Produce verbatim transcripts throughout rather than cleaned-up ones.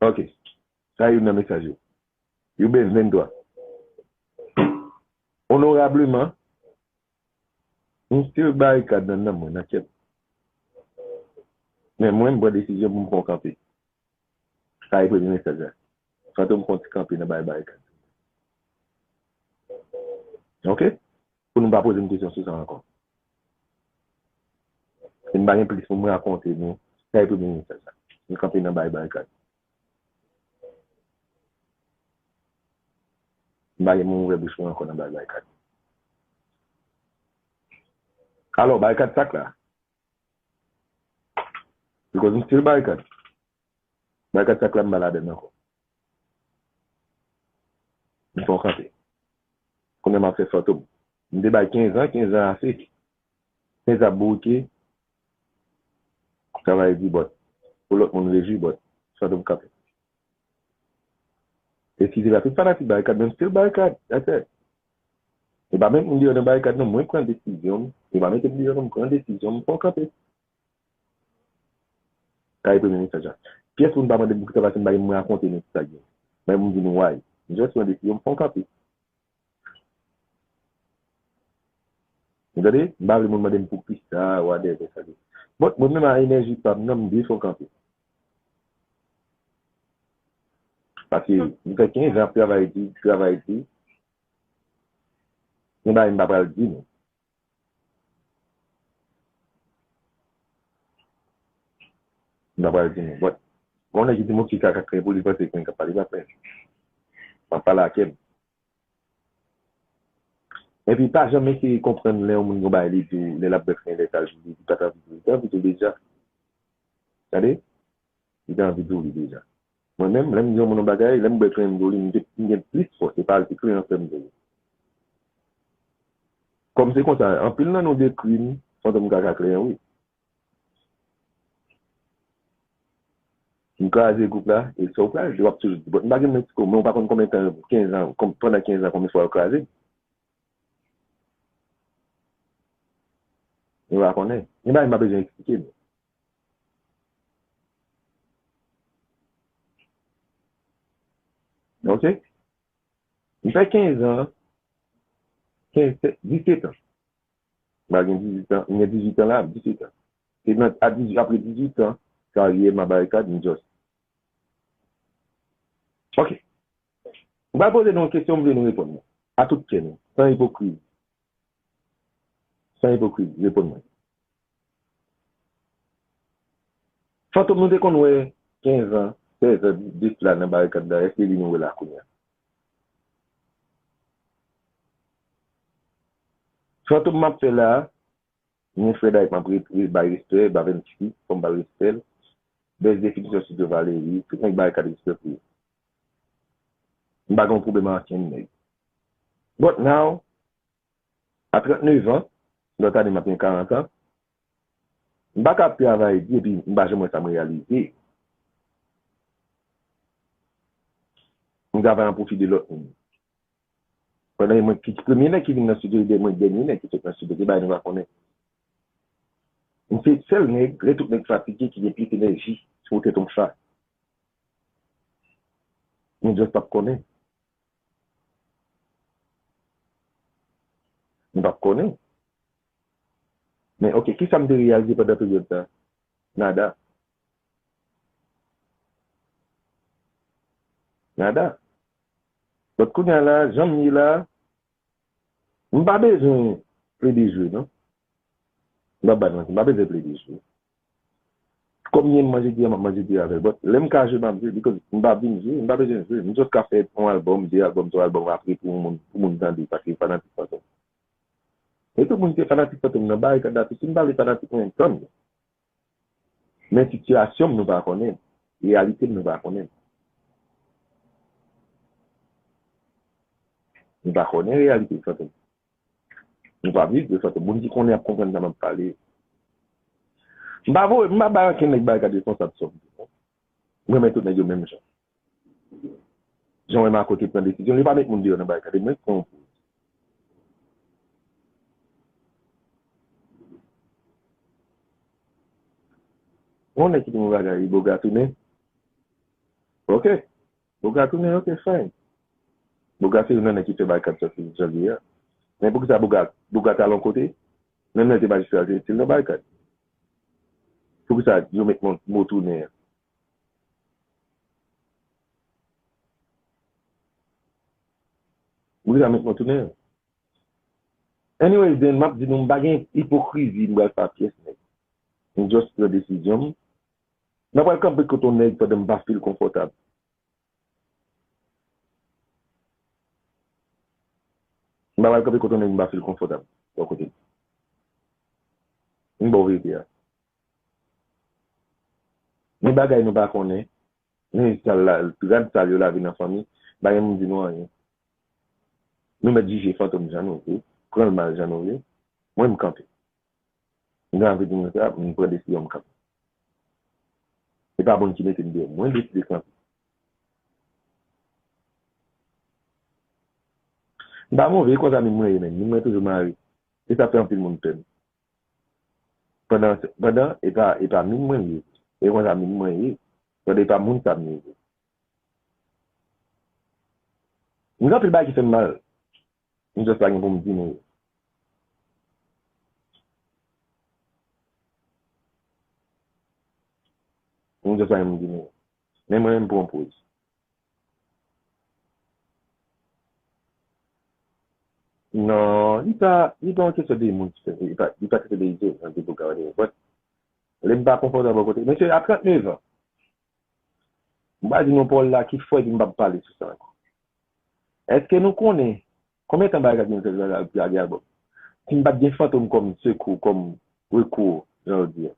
Ok. Sa youn nan mesaj yo. Yo ben venntwa. Onorableman, m still barikad nan nanm mwen, nan kè m. Men mwen, m pran desizyon pou m fè yon kanpe. Sa e premye mesaj la. Fantom fè yon ti kanpe nan bay barikad. Ok? Pou nou pa poze m kesyon sou sa ankò. E m pa gen plis pou m rakonte nou. Sa e premye mesaj la. M kanpe nan bay barikad. M pa gen moun ouvè bouch mwen ankò nan bay barikad. Alò, barikad sa k la. Because m still barikad. Barikad sa k la m pa ladann ankò. M fè yon kanpe. Kounye a m ap fè Fantom. M te bay kenz an, kenz an ase. Kenz an ap bourike. Travay di bòt. Pou lòt moun rejwi bòt. Fantom kanpe. Eskize la, tout fanatik barikad, men m still barikad. That's it. E pa met moun deyò nan barikad non, mwen pran desizyon m. E pa mete m deyò non, m pran desizyon m, m fè yon kanpe. Sa e premye mesaj la. Pyès moun pa mande m poukisa, paske m pa gen moun rakonte nou ki sa gen. Men moun di nou why. M just pran desizyon m fè yon kanpe. Ou tande? M pa vle moun mande m poukisa, whatever sa gen. But mwen menm a enèji pa m nan, m dwe fè yon kanpe. Paske m fè kenz an ap travay di, travay di. Gen bagay m pa pral di nou. M pa pral di nou. But, gon nèg ki di m ki kaka kren pou li panse kren k ap pale pa kren. M ap pale ak kè m. Epi pa janm eseye konprann lè yon moun gon bagay li di w, lè l ap bwè kren, lè sa l di w, li pa t anvi di w, li te anvi di w deja. Tande? Li te anvi di w li deja. Mwen menm, lè m di yon moun yon bagay, lè m bwè kren m di w li, m gen, m gen plis fòs, e pa l ki kren an fè m di w. Kòm se konsa, anpil nan nou dekri m, Fantom kaka kren, wi. M kraze gwoup la, e sa w kraze, w ap toujou di, but m pa gen Mexico, men w pa konn konbyen tan, kenz an, kon-, pandan kenz an, konbyen fwa yo kraze m. Yo pa konnen. Gen bagay m pa bezwen eksplike nou. Ok? M fè kenz an, kenz, disèt an. M pa gen dizuit an, m gen dizuit an la, disèt an. Se nan, a dizuit, apre dizuit an, karyè m a barikad, m just. Ok. M pral poze nou yon kesyon, m vle nou reponn mwen. A tout kè nou, san ipokrizi. San ipokrizi, reponn mwen. Fantom nou te konn wè kenz an, sèz an de sila nan barikad la, èske li nou wè la kounye a? Fantom m ap fè la, men Fred Hype m ap re-, re-, bay respè, Bavensky, fò m ba l respè l. Bèz Definisyon Studio Valery, tout nèg barikad respè pou yo. M pa gen yon pwoblèm ak ankenn nèg. But now, a trannnev an, lòt ane m ap gen karant an, m pa ka ap travay di epi m pa janm wè sa m reyalize. M travay an pwofi de lòt moun. Pandan e mwen ki premye nèg ki vin nan estidyo, e mwen dènye nèg ki sot nan estidyo, se bagay nou pa konnen. M se sèl nèg, lè tout nèg fatige, ki gen plis enèji sou tèt yon fa. Nou just p ap konnen. Nou p ap konnen. Men, ok, kisa m te reyalize pandan peryòd sa? Nada. Nada. Donk, kounye a la, jan m ye la, m pa bezwen plede jwe, non. M pa ba manti, m pa bezwen plede jwe. Kòm m ye m manje diri a, m ap manje diri avè l. But lè m ka jwe, m ap jwe, because m pa vin jwe, m pa bezwen jwe. M just ka fè yon album, de album, twa album apre pou moun, pou moun tande, paske fanatik Fantom. E tout moun ki te fanatik Fantom nan, barikad la, si m pale fanatik mwen, tann. Men sitiyasyon m nou pa konnen, reyalite m nou pa konnen. Nou pa konnen reyalite Fantom. Nou pa viv de Fantom. Moun ki konnen ap konprann sa m ap pale. M pa voye, m pa bay ankenn nèg barikad responsab sa m di non. M renmen tout nèg yo menm jan. Jan w wè Marco te pran desizyon, li pa met moun deyò nan barikad, e mwen ki pran yon poz. Yon nèg ki di m yon bagay, Iboga tounen. Ok. Bouga tounen, ok, fine. Bouga se youn nan nèg ki fè Barikad sòti jan l ye a. Men poukisa Bouga, Bouga t al yon kote? Menm lè l te majistra, l te, te l nan Barikad. Poukisa yo met mo, mo tounen an? Poukisa met mo tounen an? Anyway, then, m ap di nou, m pa gen ipokrizi, m pral fè a pyès nèg. M just pran desizyon m. M pa pral kanpe kote yon nèg pandan m pa feel konfòtab. M pa pral kanpe kote yon nèg m pa feel konfòtab bò kote l. M ba w verite a. Ni bagay nou pa konnen, ni sal la, rad sal yo lave nan fanmi, pa gen moun di nou anyen. Nou mèt jije Fantom jan nou vle, pran l mal jan nou vle. Mwen, m kanpe. M gen anvi di nou sa, m pran desizyon, m kanpe. Se pa moun ki mete m deyò, mwen deside kanpe. M pa move, e kò zanmi m mwen ye, men, mwen toujou mare. E sa fè anpil moun pè m. Pandan, pandan, e pa, e pa min mwen ye. E konsa min mwen ye. Pandan e pa moun sa m ye. M gen anpil bagay ki fè m mal. M just pa gen pou m di nou yo. M just pa gen pou m di nou yo. Men mwen menm m pran poz. Non, li pa, li pa yon kesyon de moun ki fè, li pa, li pa kesyon de izolan, de Bouga, whatever. But, lè m pa konfòtab bò kote, mesye, a trannnev an, m pa di nou pawòl la ki fò epi m p ap pale sou sa ankò. Èske nou konnen konbyen tan Barikad vin fè lage albòm? Si m pa t gen Fantom kòm sekou, kòm rekou, jan yo di a,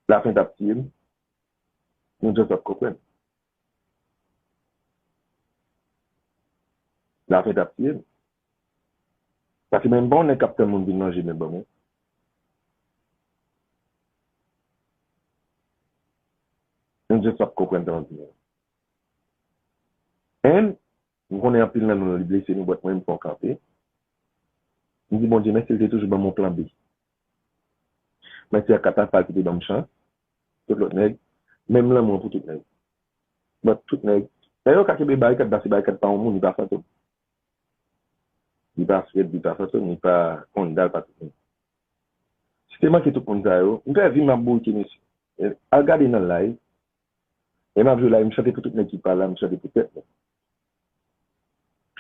lafen t ap tiye m. Nou just ap konprann. Lafen t ap tiye m. Paske menm bon nèg k ap tann moun vin manje men ban mwen. Nou just ap konprann tan an vini. And, m konnen anpil nan nou li blese nou, but mwen m fè yon kanpe. M di Bondye mèsi, l te toujou ban m yon plan B. Mèsi a Katafal ki te ban m chans. Tout lòt nèg, menm lanmou an pou tout nèg. But tout nèg, lè yo ka kenbe Barikad, paske Barikad pa yon moun, li pa Fantom. Li pa Fred, li pa Fantom, li pa Honda, li pa tout moun. Si te manke tout moun sa yo, m fè vi m ap bourike, mesye. E, al gade nan live. E m ap jwe live, m chante pou tout nèg ki pa la, m chante pou tèt mwen.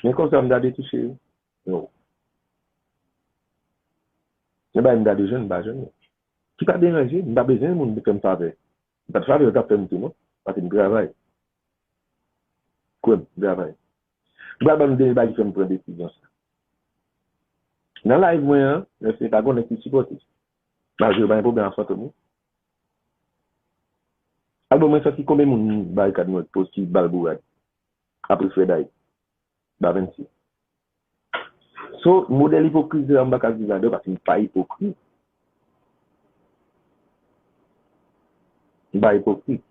Men kòb sa m ta dwe touche yo. No. Men bagay m ta dwe jwenn, m pa jwenn yo. Ki pa deranje, m pa bezwen moun fè m favè. M pa t favè yo t ap fè m tou non, paske m travay. Kwè m, m travay. M pral ban nou dènye bagay ki fè m pran desizyon sa. Nan live mwen an, men se pa gen nèg ki sipòte. Malgre yo pa gen pwoblèm ak Fantom wi. Albòm mwen sòti, konbyen moun Barikad mwen post ki ba l bourad? Apre Fred Hype. Ba vennsis. So, modèl ipokrizi a, m pa ka viv ladan paske m pa ipokrit. M pa ipokrit.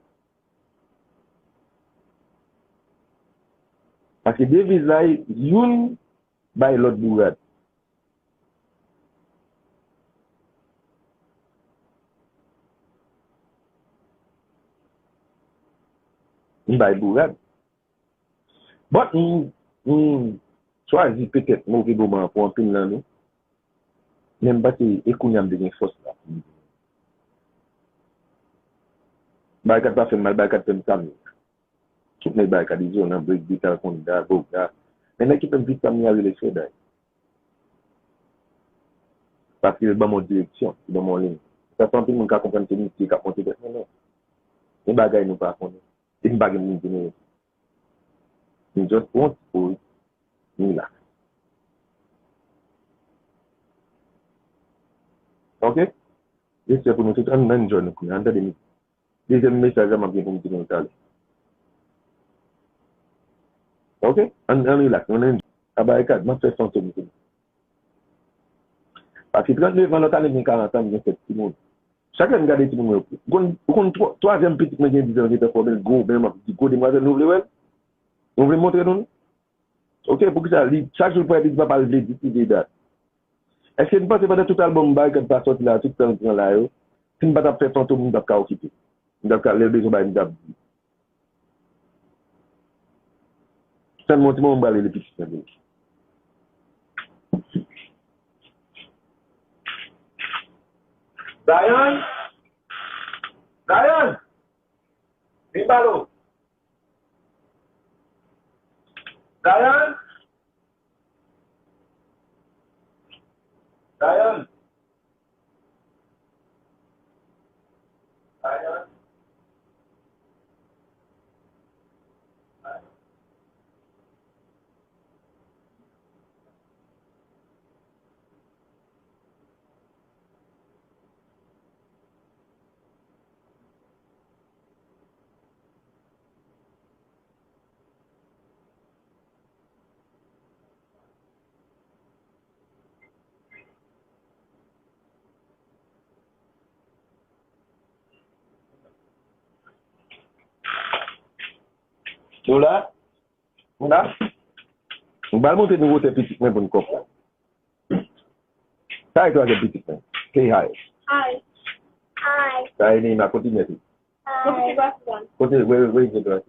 Paske deviz la, youn bay lòt bourad. M bay bourad. But m, m chwazi petèt move moman an pou anpil nan nou. Men m panse e kounye a m te gen fòs la. Barikad pa fè m mal, Barikad fè m sa m ye. Tout nèg Barikad, Izo nan break beat, Alkonda, Boga. Men nèg ki fè m vit sa m ye a rele Fred Hype. Paske l ban m yon direksyon, li ban m yon liy. Sa fè anpil moun ka konprann se misye k ap monte tèt mwen, non. Gen bagay nou pa konnen. E m pa gen moun pou nou. M just pran ti poz, m la. Ok? Respè pou nou tout, ann, ann enjoy nou kounye a, ann tande mizik. Dezyèm mesaj la m ap gen pou m di nou talè. Ok? Ann, ann relax, ann enjoy. A Barikad, m ap fè Fantom kounye a. Paske trannnev an, lòt ane m gen karant an, m gen sèt timoun. Chak lè m gade timoun mwen yo, ou konn, ou konn twa-, twazyèm pitit mwen gen diz an, gentan fòme l gwo, men m ap di, gwo demwazèl, nou vle wè l? Nou vle m montre nou l? Ok, poukisa li, chak jou l pran epi di papa l vle di, li vle dat. Èske n panse pandan tout albòm Barikad pa sòti la, tout tan l pran la yo, si m pa t ap fè Fantom, m t ap ka okipe? M t ap ka, lè l bezwen bagay, m t ap di. Tann mwen yon ti moman, m pral rele pitit mwen vini. Zayon! Zayon! Vin pale w. Zayon! Zayon! Zayon! Nou la? Nou la? M pral montre nou wotè pitit mwen pou n konprann. Sa e twazèm pitit mwen. Say hi. Hi. Hi. Sa e Neima, kontinye pi. Hi. Kote, wè, wè, wè, wè,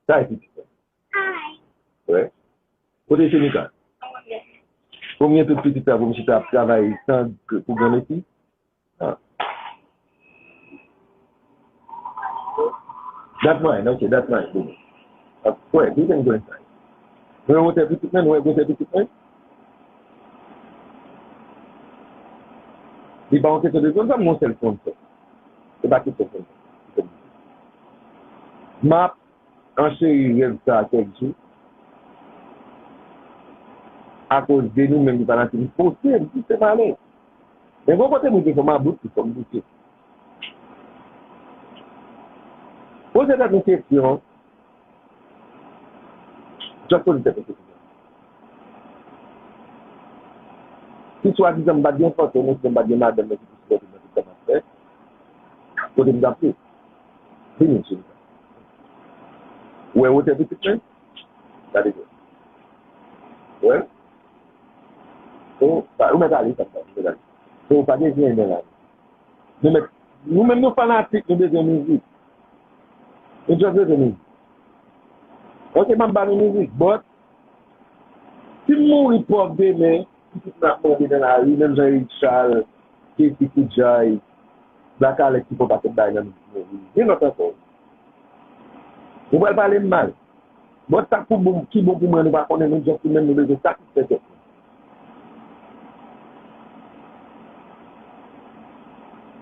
sa e pitit mwen. Hi. Wè. Kote Shenika? Konbyen tout pitit sa pou m chita ap travay san pou granmesi? Ah. That mine, okay, that mine, baby. Of course, you can go inside. Nou wè wotè pitit mwen, nou wè gwosè pitit mwen. Li pa yon kesyon de zòn, sa m yon sèl sponsor. Se pa kesyon de zòn. M ap ancheri rèv sa a kèk jou. Akoz de nou menm ki fanatik, m fòse, m pouse m ale. Men gon kote mwen te fè m about, li fè m boute. Poze tèt ou kesyon, just poze tèt ou kesyon. Si swadizan m pa t gen fantom, oubyen m pa t gen madanm mwen ki pou sipòte m nan tout sa m ap fè, kote m t ap ye? Vini, cheri. Ou wè wotè pitit mwen? Gade byen. Ou wè? Ou, ou mèt ale, sa, ou mèt ale. Ou pa gen zen nan la. Nou mèt, nou menm nou fanatik, nou bezwen mizik. Nou just bezwen mizik. Ok, m ap ba nou mizik, but si m mouri pòv demen, pitit mwen ap mande nan lari, menm jan Eric Charles, Kessy Koudjay, Black Alex ki fè yon pakèt bagay nan mizik mwen. Gen lòt ankò. Ou pral pale m mal. But sa k pou bon, ki bon pou mwen, nou pa konnen, nou just menm nou bezwen satisfè tèt nou.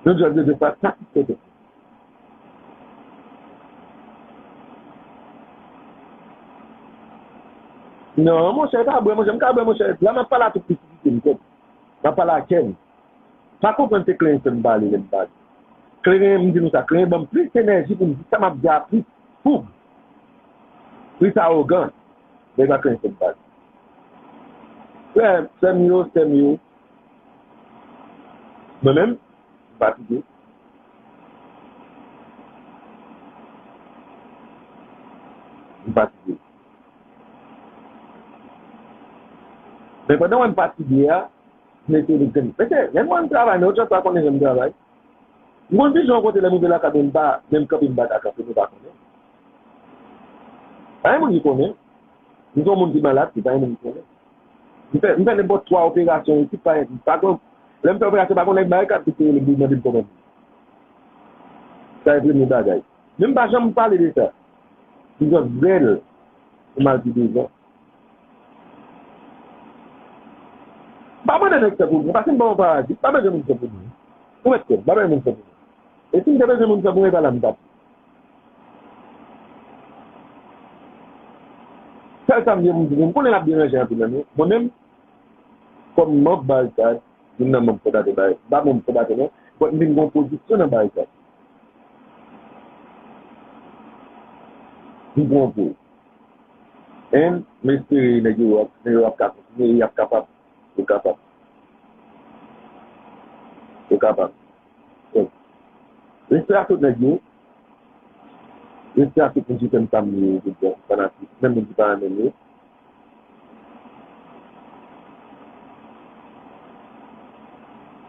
Nou just bezwen sa satisfè tèt nou. Non, monchè, pa bwè, monchè, m ka bwè, monchè. La, m ap pale a tout pisisite m, kòm. M ap pale a kè m. Pa konprann se Kleren fè m pale lè m pale. Kleren, m di nou sa, Kleren ban m plis enèji pou m di sa m ap di a plis foug, plis awogan. Men sa Kleren fè m pale. Frè, sè m yo, sè m yo. Mwen menm, m fatige. M fatige. Men pandan w wè m fatige a, m ete li grenn. Mesye, lè m wè m travay, men yo just pa konnen jan m travay. M konn pijan yon kote lè m rive lakay mwen, m pa menm kanpe m bat ak kanpe, nou pa konnen. Pa gen moun ki konnen. M se yon moun ki malad, tou, pa gen moun ki konnen. M fè, m fè nenpòt twa operasyon isit, pa gen, pa gen, lè m fè operasyon, pa gen nèg Barikad ki te rele m pou mande m kòman m ye. Sa e premye bagay. Men m pa janm pale de sa. M just rèl pou m al pi devan. M pa mande nèg fè pou mwen, paske m pa yon parazit, m pa bezwen moun fè pou mwen. Ou mèt kwè m, m pa bezwen moun fè pou mwen. E si m te bezwen moun fè pou mwen, e pa la m t ap ye. Sèl sa m di moun, m konnen l ap deranje anpil nan nou. Mwen menm, kòm manm Barikad, youn nan manm fondatè Barikad, m pa manm fondatè non, but m vin gen yon pozisyon nan Barikad. M pran pou. And m espere nèg yo ap, nèg yo ap ka kontinye, y ap kapab, yo kapab. Yo kapab. Respè a tout nèg yo. Respè a tout moun ki fè m sa m ye yo, tout bon fanatik, menm moun ki pa renmen m yo.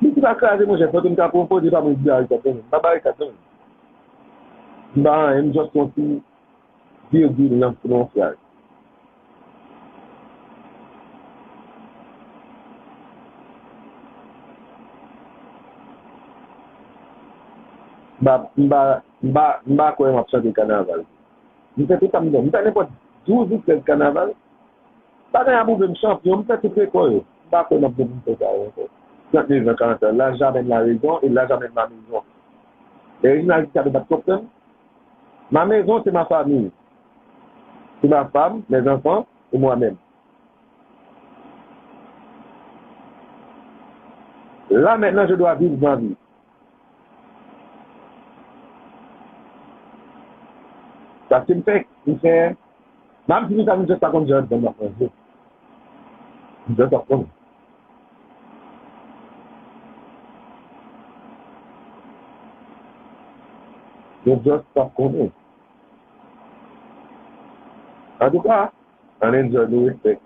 Li ki pa kraze, monchè, fòk m ka pran poze pa mwen di Barikad nan men m. M pa Barikad nan men m. M pa anyen, m just yon ti virgil nan, nan yon fraz. M pa, m pa, m pa, m pa kwè m ap chante kanaval. M fè tout sa m vle. M fè nenpòt douz ou trèz kanaval. Pa gen a pwouve m chanpyon, m fè tout rekò yo. M pa kwè m ap gen pou m fè sa yo ankò. Trannde zan, karant an, l'âge amène la raison et l'âge amène la maison. E Reginald Giscard pa t konprann. Ma maison, c'est ma famille. C'est ma femme, mes enfants et moi-même. Là maintenant, je dois vivre ma vie. Paske m fè, m fè, m ap di nou sa, m jis pa konn jan m ap manje. M jis pa konn. M jis pa konnen. Antouka, ann enjoy, nou respè.